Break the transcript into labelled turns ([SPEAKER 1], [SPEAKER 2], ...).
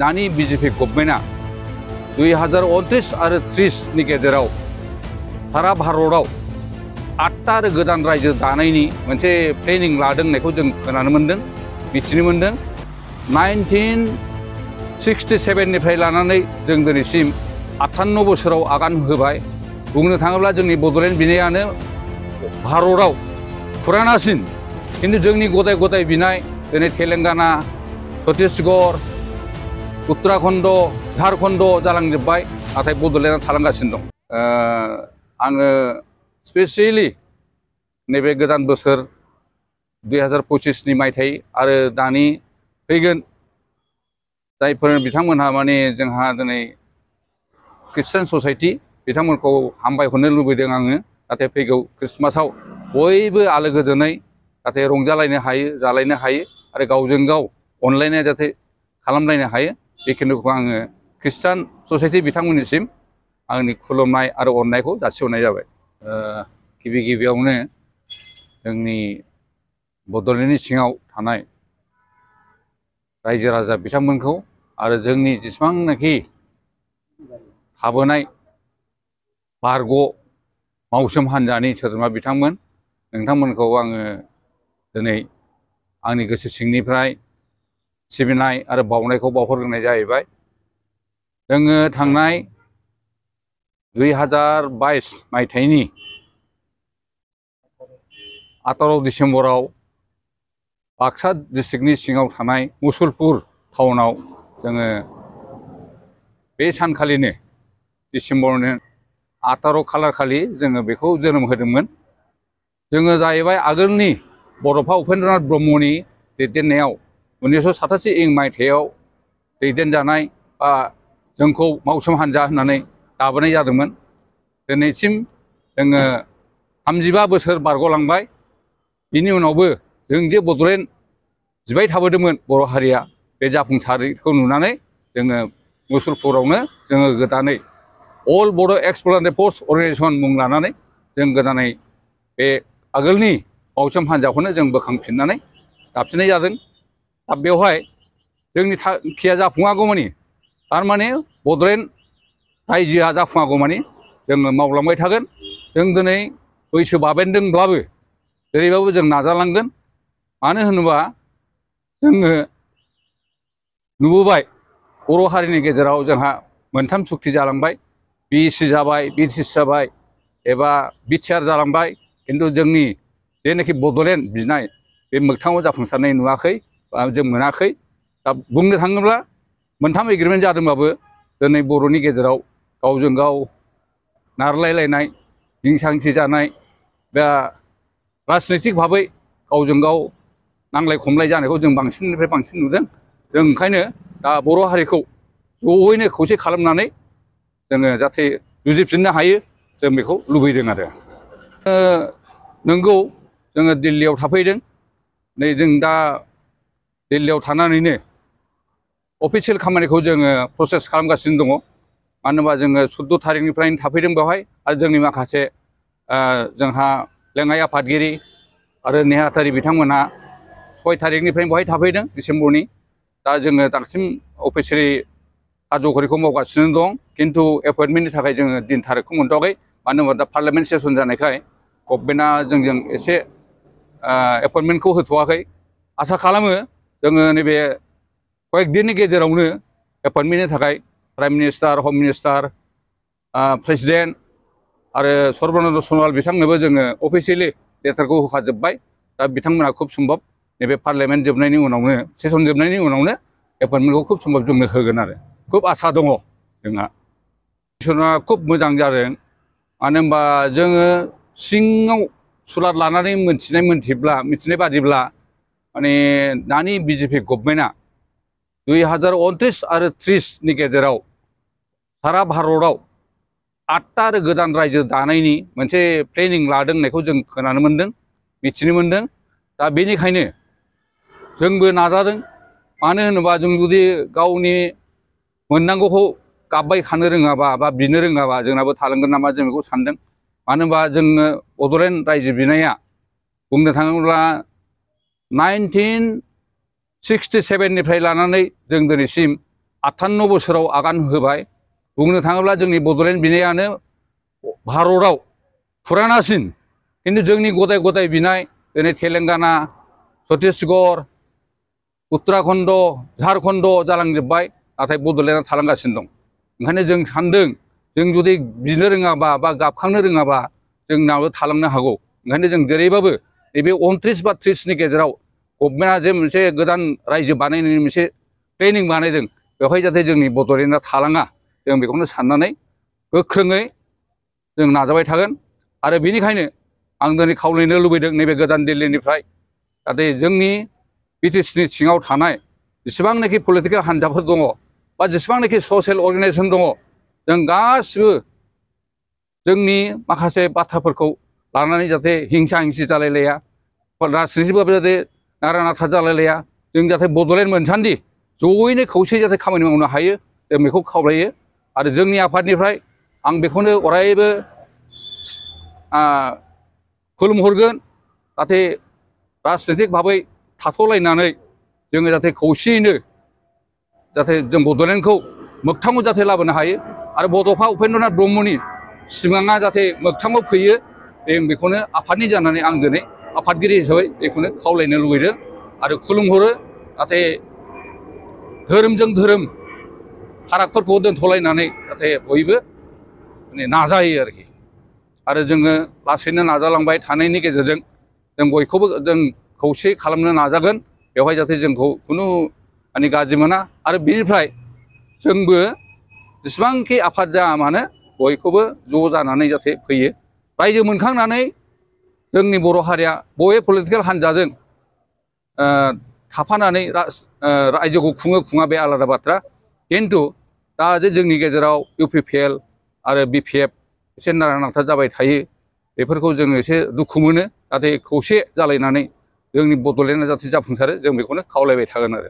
[SPEAKER 1] दानि बीजेपी गभर्नमेन्टआ 2029 आरो 30 नि गेजेराव सारा भारतआव 8टा आरो गोदान रायजो दानायनि मोनसे प्लेनिं लादों होननायखौ जों खोनानो मोन्दों, मिथिनो मोन्दों। 1967 निफ्राय लानानै जों दिनैसिम 58 बोसोराव आगान होबाय। बुंनो थाङोब्ला जोंनि बड'लेण्ड बिनायानो भारतआव फुरानासिन, किन्तु जोंनि गदाय गदाय बिनाय दिनै तेलेंगाना, छत्तीसगढ़, उत्तराखण्ड, झारखण्ड जालांजोब्बाय, नाथाय बड'लेण्डआ थालांगासिनो दं। आङो स्पेसियेलि नैबे गोदान बोसोर 2025 नि मायथाइ आरो दानि फैगोन जायफोर बिथांमोनहा माने जोंहा दिनै ख्रिस्टान ससाइटि बिथांमोनखौ हामबायहरनो लुबैदों आङो, जाहाथे फैगौ ख्रिस्टमासाव बयबो आलो गोजोनै जाहाथे रंजालायनो हायो, जालायनो हायो आरो गावजों गाव अनलायनाय जाहाथे खालामलायनो हायो। बेखिनिखौ आङो ख्रिस्टान ससाइटि बिथांमोननिसिम आंनि खुलुमनाय आरो अननायखौ जासिहरनाय जाबाय। गिबि गिबियावनो जोंनि बड'लेण्डनि सिङाव थानाय रायजो राजा बिथांमोनखौ आरो जोंनि जेसेबांनाखि थाबोनाय बारग' मावसोम हान्जानि सोद्रोमा बिथांमोन, नोंथांमोनखौ आङो दिनै आंनि गोसो सिंनिफ्राय सिबिनाय आरो बावनायखौ बावहरग्रोनाय जाहैबाय। जोङो थांनाय 2022 मायथाइनि 18 डिसेम्बराव बाक्सा डिस्ट्रिक्टनि सिङाव थानाय मुसलपुर टाउनाव जोङो बे सानखालिनो डिसेम्बरनि 18 खालार खालि जोङो बेखौ जोनोम होदोंमोन। जोङो जाहैबाय आगोलनि बड'फा उपेन्द्रनाथ ब्रह्मनि दैदेननायाव 1987 मायथाइयाव दैदेनजानाय बा जोंखौ मावसोम हान्जा होननानै दाबोनाय जादोंमोन। दिनैसिम जोङो 35 बोसोर बारग'लांबाय। बिनि उनावबो जों जे बड'लेण्ड जिबाय थाबोदोंमोन बर' हारिया, बे जाफुंसारैखौ नुनानै जोङो मुसलपुरावनो जोङो गोदानै अल बड' एक्स भलुन्टारि फर्स अर्गेनाइजेसन मुं लानानै जों गोदानै बे आगोलनि मावसोम हान्जाखौनो जों बोखांफिननानै दाफिननाय जादों। दा बेवहाय जोंनि थांखिया जाफुङागौमानि, थारमाने बड'लेण्ड रायजोआ जाफुङागौमानि जोङो मावलांबाय थागोन। जों दिनै बैसो बाबेनदोंब्लाबो जेरैबाबो जों नाजालांगोन। मानो होनोबा जोङो नुबोबाय बर' हारिनि गेजेराव जोंहा मोनथाम सुक्ति जालांबाय, बिएसि जाबाय, बिटिसि जाबाय एबा बिटिआर जालांबाय, किन्तु जोंनि जेनाखि बड'लेण्ड बिनाय बे मोगथाङाव जाफुंसारनाय नुवाखै बा जों मोनाखै। दा बुंनो थाङोब्ला मोनथाम एग्रिमेन्ट जादोंबाबो दिनै बर'नि गेजेराव गावजों गाव नारलायलायनाय, हिंसा हिंसि जानाय बा राजनैतिक भाबै गावजों गाव नांलाय खमलाय जानायखौ जों बांसिननिफ्राय बांसिन नुदों। जों ओंखायनो दा बर' हारिखौ ज'यैनो खौसे खालामनानै जोङो जाहाथे जुजिफिननो हायो, जों बेखौ लुबैदों आरो। नंगौ जोङो दिल्लीयाव थाफैदों। नै जों दा दिल्लीयाव थानानैनो अफिसियेल खामानिखौ जोङो प्रसेस खालामगासिनो दङ। मानो होनोबा जोङो 14 थारिखनिफ्रायनो थाफैदों बेवहाय, आरो जोंनि माखासे जोंहा लेङाइ आफादगिरि आरो नेहाथारि बिथांमोनहा 6 थारिखनिफ्रायनो बेवहाय थाफैदों डिसेम्बरनि। दा जोङो दासिम अफिसियेलि हाबाफारिखौ मावगासिनो दं, किन्तु एपइन्टमेन्टनि थाखाय जोङो दिन थारिखखौ मोनथ'वाखै। मानो होनोबा दा पार्लियामेन्ट सेसन जानायखाय गभर्नमेन्टआ जोंजों एसे एपइन्टमेन्टखौ होथ'वाखै। आसा खालामो जोङो नैबे कয়েকदिननि गेजेरावनो एपइन्टमेन्टनि थाखाय प्राइम मिनिस्टार, हम मिनिस्टार, प्रेसिडेन्ट आरो सर्बानन्द सन'वाल बिथांनोबो जोङो अफिसियेलि लेटारखौ होखाजोब्बाय। दा बिथांमोनहा खुब सम्भब नैबे पार्लियामेन्ट जोबनायनि उनावनो, सेसन जोबनायनि उनावनो एपइन्टमेन्टखौ खुब सम्भब जोंनो होगोन आरो खुब आसा दङ जोंहा। मिसना खुब मोजां जादों। मानो होनबा जोङो सिङाव सुलाद लानानै मिथिनाय बादिब्ला माने दानि बीजेपी गभर्नमेन्टआ 2029 आरो 30 नि गेजेराव सारा भारतआव 8टा आरो गोदान रायजो दानायनि मोनसे प्लेनिं लादों होननायखौ जों खोनानो मोन्दों, मिथिनो मोन्दों। दा बेनिखायनो जोंबो नाजादों। मानो होनोबा जों जुदि गावनि मोननांगौखौ गाबबाय थानो रोङाबा बा बिनो रोङाबा जोंनाबो थालांगोन नामा, जों बेखौ सानदों। मानो होनबा जोङो बड'लेण्ड रायजो बिनाया बुंनो थाङोब्ला 1967 निफ्राय लानानै जों दिनैसिम 58 बोसोराव आगान होबाय बुंनो थाङोब्ला जोंनि बड'लेण्ड बिनायानो भारताव फुरानासिन खिन्थु जोंनि गदाय गदाय बिनाय दिनै तेलेंगाना छत्तीसगढ़ उत्तराखंड झारखंड जालांजोब्बाय नाथाय बड'लेण्डआ थालांगासिनो दं ओंखायनो जों सानदों जों जुदि बिनो रोङाबा बा गाबखांनो रोङाबा जोंनाबो थालांनो हागौ ओंखायनो जों जेरैबाबो नैबे 29 बा 30 नि गेजेराव गभर्नमेन्टआ जे मोनसे गोदान रायजो बानायनायनि मोनसे प्लेनिं बानायदों बेवहाय जाहाथे जोंनि बड'लेण्डआ थालाङा जों बेखौनो साननानै गोख्रोङै जों नाजाबाय थागोन आरो बेनिखायनो आं दिनै खावलायनो लुबैदों नैबे गोदान दिल्लीनिफ्राय जाहाथे जोंनि बिटिसिनि सिङाव थानाय जेसेबांनाखि पलिटिकेल हान्जाफोर दङ बा जेसेबांनाखि ससियेल अर्गानाइजेसन दङ जों गासिबो जोंनि माखासे बाथ्राफोरखौ लानानै जाहाथे हिंसा हिंसि जालायलाया राजनितिबाबो जाहाथे नारा नाथा जालायलाया जों जाहाथे बड'लेण्ड मोनसान्दि जयैनो खौसे जाहाथे खामानि मावनो हायो जों बेखौ खावलायो आरो जोंनि आफादनिफ्राय आं बेखौनो अरायबो खुलुमहरगोन जाहाथे राजनितिक भाबै थाथ'लायनानै जोङो जाहाथे खौसेयैनो जाहाथे जों बड'लेण्डखौ मोगथाङाव जाहाथे लाबोनो हायो आरो बड'फा उपेन्द्रनाथ ब्रह्मनि सिमाङा जाहाथे मोगथाङाव फैयो जों बेखौनो आफादनि जानानै आं दिनै आफादगिरि हिसाबै बेखौनो खावलायनो लुबैदों आरो खुलुमहरो जाहाथे धोरोमजों धोरोम फारागफोरखौ दोनथ'लायनानै जाहाथे बयबो नाजायो आरोखि आरो जोङो लासैनो नाजालांबाय थानायनि गेजेरजों जों बयखौबो जों खौसे खालामनो नाजागोन बेवहाय जाहाथे जोंखौ खुनु माने गाज्रि मोना आरो बेनिफ्राय जोंबो जेसेबांखि आफाद जाया मानो बयखौबो ज' जानानै जाहाथे फैयो रायजो मोनखांनानै जोंनि बर' हारिया बबे पलिटिकेल हान्जाजों थाफानानै रायजोखौ खुङा बे आलादा बाथ्रा खिन्थु दा जे जोंनि गेजेराव UPPL आरो BPF एसे नारा नाथा जाबाय थायो बेफोरखौ जोङो एसे दुखु मोनो जाहाथे खौसे जालायनानै जोंनि बड'लेण्डआ जाहाथे जाफुंसारो जों बेखौनो खावलायबाय थागोन आरो